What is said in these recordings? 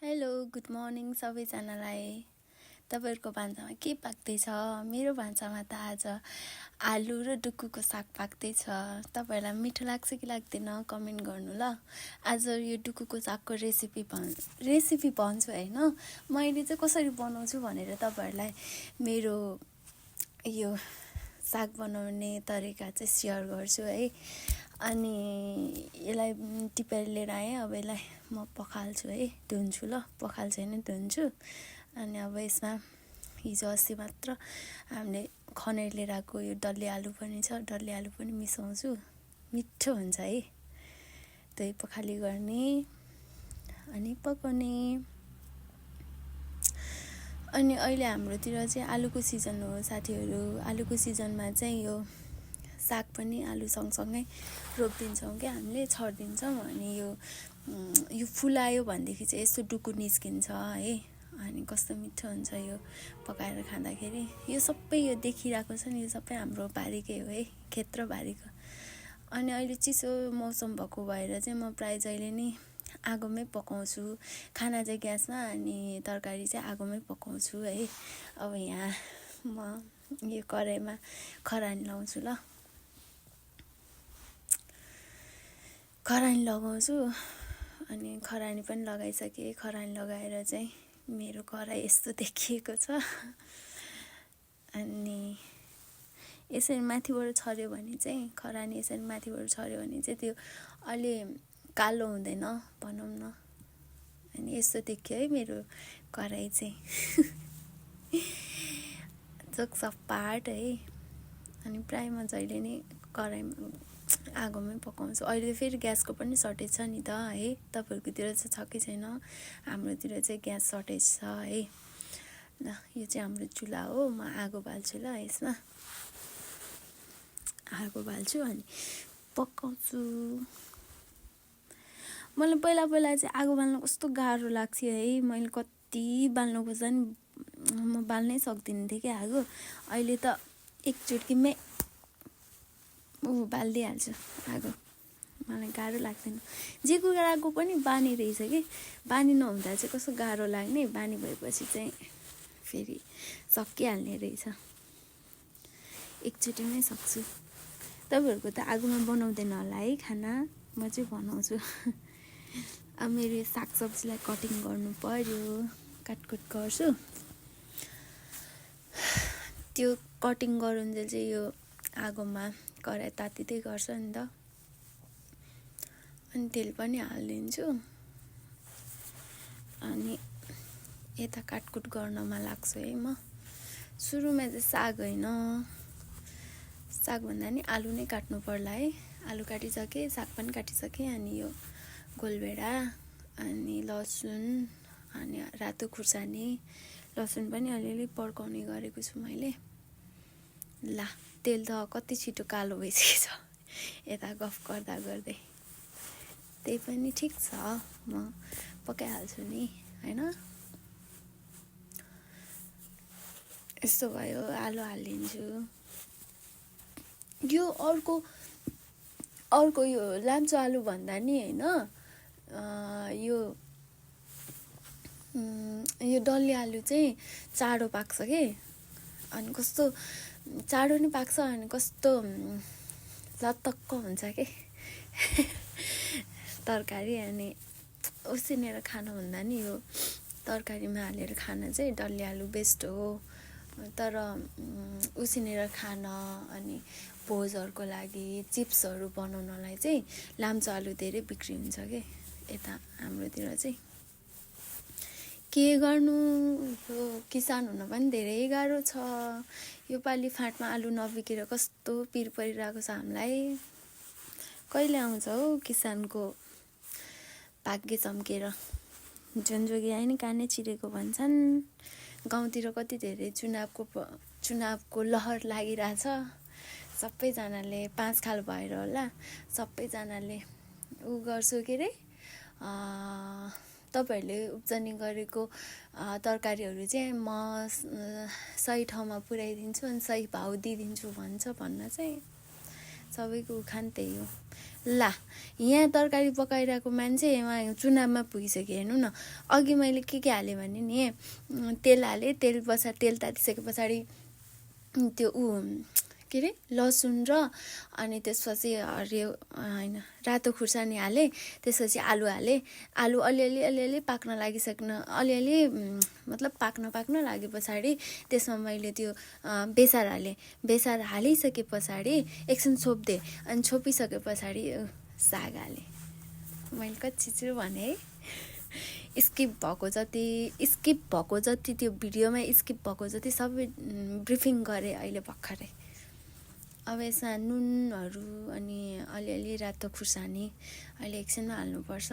Hello good morning सबैजनालाई। तपाईँहरूको भान्सामा के पाक्दैछ? मेरो भान्सामा त आज आलु र डुकुको साग पाक्दैछ। तपाईँहरूलाई मिठो लाग्छ कि लाग्दैन कमेन्ट गर्नु ल। आज यो डुकुको सागको रेसिपी भन्छु होइन, मैले चाहिँ कसरी बनाउँछु भनेर तपाईँहरूलाई मेरो यो साग बनाउने तरिका चाहिँ सेयर गर्छु है। अनि यसलाई टिपेर लिएर आएँ। अब यसलाई म पखाल्छु है, धुन्छु ल, पखाल्छु होइन धुन्छु। अनि अब यसमा हिजो अस्ति मात्र हामीले खनेर लिएर आएको यो डल्ले आलु पनि छ, डल्ले आलु पनि मिसाउँछु, मिठो हुन्छ है। त्यही पखाली गर्ने अनि पकाउने। अनि अहिले हाम्रोतिर चाहिँ आलुको सिजन हो साथीहरू। आलुको सिजनमा चाहिँ यो साग पनि आलु सँगसँगै रोपिदिन्छौँ क्या, हामीले छरिदिन्छौँ। अनि यो फुलायो भनेदेखि चाहिँ यस्तो डुकु निस्किन्छ है। अनि कस्तो मिठो हुन्छ यो पकाएर खाँदाखेरि। यो सबै यो देखिरहेको छ नि, यो सबै हाम्रो बारीकै हो है, खेत बारीको। अनि अहिले चिसो मौसम भएको भएर चाहिँ म प्रायः जहिले नै आगोमै पकाउँछु। खाना चाहिँ ग्यासमा अनि तरकारी चाहिँ आगोमै पकाउँछु है। अब यहाँ म यो कराईमा खरानी लगाउँछु ल, खरानी लगाउँछु। अनि खरानी पनि लगाइसकेँ। खरानी लगाएर चाहिँ मेरो कराई यस्तो देखिएको छ। अनि यसरी माथिबाट छर्यो भने चाहिँ, खरानी यसरी माथिबाट छर्यो भने चाहिँ त्यो अलि कालो हुँदैन भनौँ न। अनि यस्तो देखियो है मेरो कराई चाहिँ चोक सपाट है। अनि प्रायः म जहिले नै कराईमा आगोमै पकाउँछु। अहिले फेरि ग्यासको पनि सर्टेज छ नि त है। तपाईँहरूकोतिर चाहिँ छ कि छैन? हाम्रोतिर चाहिँ ग्यास सर्टेज छ है। ल यो चाहिँ हाम्रो चुल्हा हो। म आगो बाल्छु ल, यसमा आगो बाल्छु अनि पकाउँछु। मलाई पहिला चाहिँ आगो बाल्नु कस्तो गाह्रो लाग्थ्यो है। मैले कति बाल्नु खोज्दा नि म बाल्नै सक्दिनँ थिएँ क्या आगो। अहिले त एक चुटकीमै बालिदिइहाल्छु आगो, मलाई गाह्रो लाग्दैन। जे कुराको पनि बानी रहेछ कि, बानी नहुँदा चाहिँ कस्तो गाह्रो लाग्ने, बानी भएपछि चाहिँ फेरि सकिहाल्ने रहेछ, एकचोटिमै सक्छु। तपाईँहरूको त आगोमा बनाउँदैन होला है खाना, म चाहिँ बनाउँछु। अब मेरो सागसब्जीलाई कटिङ गर्नु पर्यो, काटकुट गर्छु। त्यो कटिङ गरुन्जेल चाहिँ यो आगोमा कराई तातिँदै गर्छ नि त। अनि तेल पनि हालिदिन्छु। अनि यता काटकुट गर्नमा लाग्छु है म। सुरुमा चाहिँ साग होइन, सागभन्दा नि आलु नै काट्नु पर्ला है। आलु काटिसकेँ, साग पनि काटिसकेँ। अनि यो गोलभेडा अनि लसुन अनि रातो खुर्सानी, लसुन पनि अलिअलि पड्काउने गरेको छु मैले। ला तेल त कति छिटो कालो भइसकेछ यता गफ गर्दा गर्दै। त्यही पनि ठिक छ, म पकाइहाल्छु नि होइन। यस्तो भयो, आलु हालिदिन्छु। यो अर्को यो लाम्चो आलु भन्दा नि होइन, यो डल्ले आलु चाहिँ चाँडो पाक्छ कि। अनि कस्तो चाँडो नि पाक्छ अनि कस्तो लतक्क हुन्छ कि तरकारी। अनि उसिनेर खानुभन्दा नि यो तरकारीमा हालेर खाना चाहिँ डल्ले आलु बेस्ट हो। तर उसिनेर खान अनि भोजहरूको लागि चिप्सहरू बनाउनलाई चाहिँ लाम्चो आलु धेरै बिक्री हुन्छ कि यता हाम्रोतिर चाहिँ। के गर्नु, यो किसान हुन पनि धेरै गाह्रो छ। यो पालि फाँटमा आलु नबिकेर कस्तो पिर परिरहेको छ हामीलाई। कहिले आउँछ हौ किसानको भाग्य चम्केर? जुन जोगी आयो नि कानै चिरेको भन्छन्। गाउँतिर कति धेरै चुनावको लहर लागिरहेछ। सबैजनाले 5 खाल भएर होला, सबैजनाले गर्छु के अरे, तपाईँहरूले उब्जनी गरेको तरकारीहरू चाहिँ म सही ठाउँमा पुर्याइदिन्छु अनि सही भाउ दिइदिन्छु भन्न चाहिँ सबैको उखान त्यही हो। ला यहाँ तरकारी पकाइरहेको मान्छे यहाँ चुनावमा पुगिसक्यो हेर्नु न। अघि मैले के हालेँ भने नि तेल हालेँ, तेल तातिसके पछाडि त्यो के अरे लसुन र अनि त्यसपछि हरियो होइन रातो खुर्सानी हालेँ, त्यसपछि आलु हालेँ। आलु अलिअलि पाक्न अलिअलि मतलब पाक्न लागे पछाडि त्यसमा मैले त्यो बेसार हालेँ। बेसार हालिसके पछाडि एकछिन छोपिदिएँ अनि छोपिसके पछाडि साग हालेँ। मैले कति छु भने है, स्किप भएको जति त्यो भिडियोमा स्किप भएको जति सबै ब्रिफिङ गरेँ अहिले भर्खरै। अब यसमा नुनहरू अनि अलिअलि रातो खुर्सानी अहिले एकछिनमा हाल्नुपर्छ।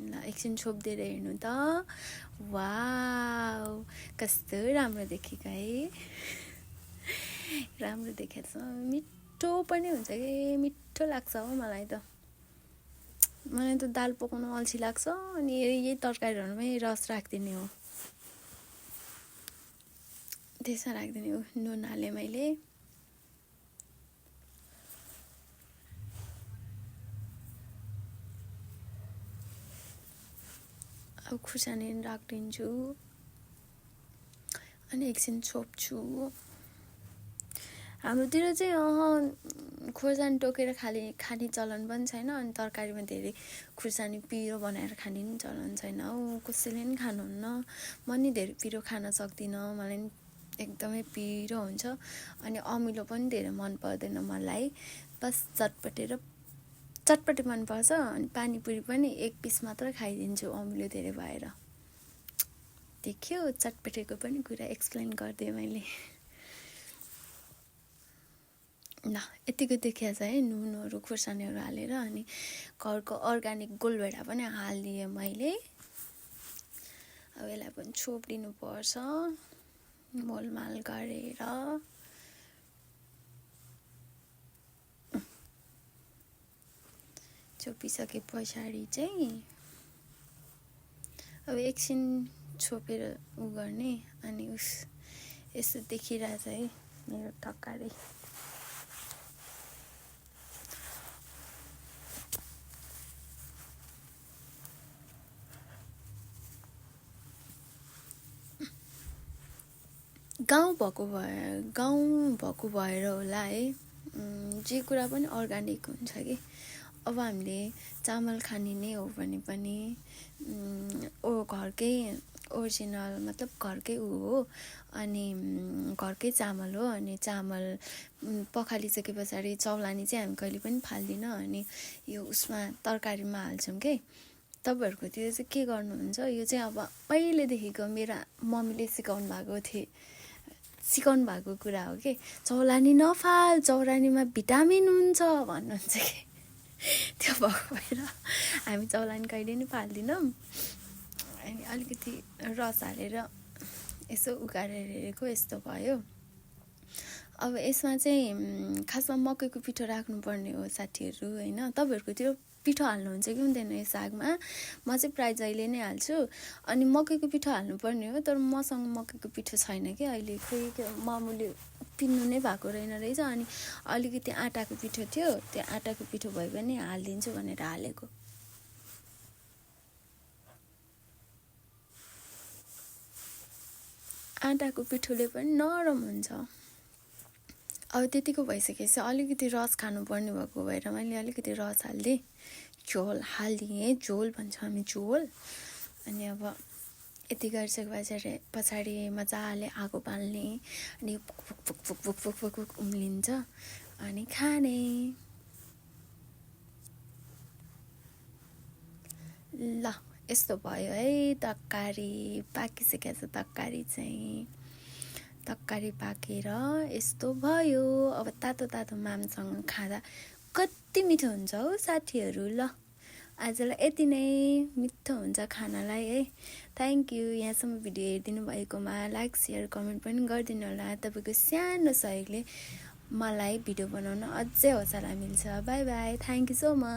ल एकछिन छोपिदिएर हेर्नु त, वाउ कस्तो राम्रो देखेको है। राम्रो देखेछ, मिठो पनि हुन्छ कि, मिठो लाग्छ हो मलाई त दाल पकाउन अल्छी लाग्छ अनि यही तरकारीहरूमै रस राखिदिने हो, त्यसमा राखिदिने हो। नुन हालेँ मैले, अब खुर्सानी राखिदिन्छु अनि एकछिन छोप्छु। हाम्रोतिर चाहिँ खुर्सानी टोकेर खाने चलन पनि छैन अनि तरकारीमा धेरै खुर्सानी पिरो बनाएर खाने पनि चलन छैन हौ। कसैले पनि खानुहुन्न, म नि धेरै पिरो खान सक्दिनँ, मलाई एकदमै पिरो हुन्छ अनि अमिलो पनि धेरै मन पर्दैन मलाई। बस चटपटे मनपर्छ अनि पानीपुरी पनि एक पिस मात्र खाइदिन्छु अमिलो धेरै भएर। देख्यो चटपटेको पनि कुरा एक्सप्लेन गरिदिएँ मैले। ल यतिको देखिया छ है, नुनहरू खुर्सानीहरू हालेर अनि घरको अर्ग्यानिक गोलभेडा पनि हालिदिएँ मैले। अब यसलाई पनि छोपिदिनु पर्छ मोलमाल गरेर। छोपिसके पछाडि चाहिँ अब एकछिन छोपेर गर्ने अनि यस्तो देखिरहेछ है मेरो तरकारी। गाउँ भएको भएर होला है, जे कुरा पनि अर्ग्यानिक हुन्छ कि। अब हामीले चामल खाने नै हो भने पनि घरकै ओरिजिनल मतलब घरकै हो अनि घरकै चामल हो। अनि चामल पखालिसके पछाडि चौलानी चाहिँ हामी कहिले पनि फाल्दिनँ अनि यो उसमा तरकारीमा हाल्छौँ के। तपाईँहरूकोतिर चाहिँ के गर्नुहुन्छ, यो चाहिँ अब पहिलेदेखिको मेरो मम्मीले सिकाउनु भएको कुरा हो कि, चौलानी नफाल, चौलानीमा भिटामिन हुन्छ भन्नुहुन्छ कि। त्यो भएको भएर हामी चौलानी कहिले नि फाल्दिनौँ। अनि अलिकति रस हालेर यसो उकालेर हेरेको यस्तो भयो। अब यसमा चाहिँ खासमा मकैको पिठो राख्नुपर्ने हो साथीहरू होइन। तपाईँहरूकोतिर पिठो हाल्नुहुन्छ कि हुँदैन यो सागमा? म चाहिँ प्रायः जहिले नै हाल्छु अनि मकैको पिठो हाल्नुपर्ने हो, तर मसँग मकैको पिठो छैन कि अहिले। खोइ मामुले पिन्नु नै भएको रहेन रहेछ अनि अलिकति आँटाको पिठो थियो, त्यो आँटाको पिठो भए पनि हालिदिन्छु भनेर हालेको। आँटाको पिठोले पनि नरम हुन्छ। अब त्यतिको भइसकेपछि अलिकति रस खानुपर्ने भएको भएर मैले अलिकति रस हालिदिएँ, झोल हालिदिएँ, झोल भन्छ हामी झोल। अनि अब यति गरिसके पछाडि मजाले आगो बाल्ने अनि फुक उम्लिन्छ अनि खाने। ल यस्तो भयो है तरकारी, पाकिसकेको छ तरकारी चाहिँ। तरकारी पाकेर यस्तो भयो। अब तातो मामसँग खाँदा कति मिठो हुन्छ हौ साथीहरू। ल आजलाई यति नै, मिठो हुन्छ खानालाई है। थ्याङ्क यू यहाँसम्म भिडियो हेरिदिनु भएकोमा। लाइक सेयर कमेन्ट पनि गरिदिनु होला। तपाईँको सानो सहयोगले मलाई भिडियो बनाउन अझै हौसला मिल्छ। By by, thank you so much.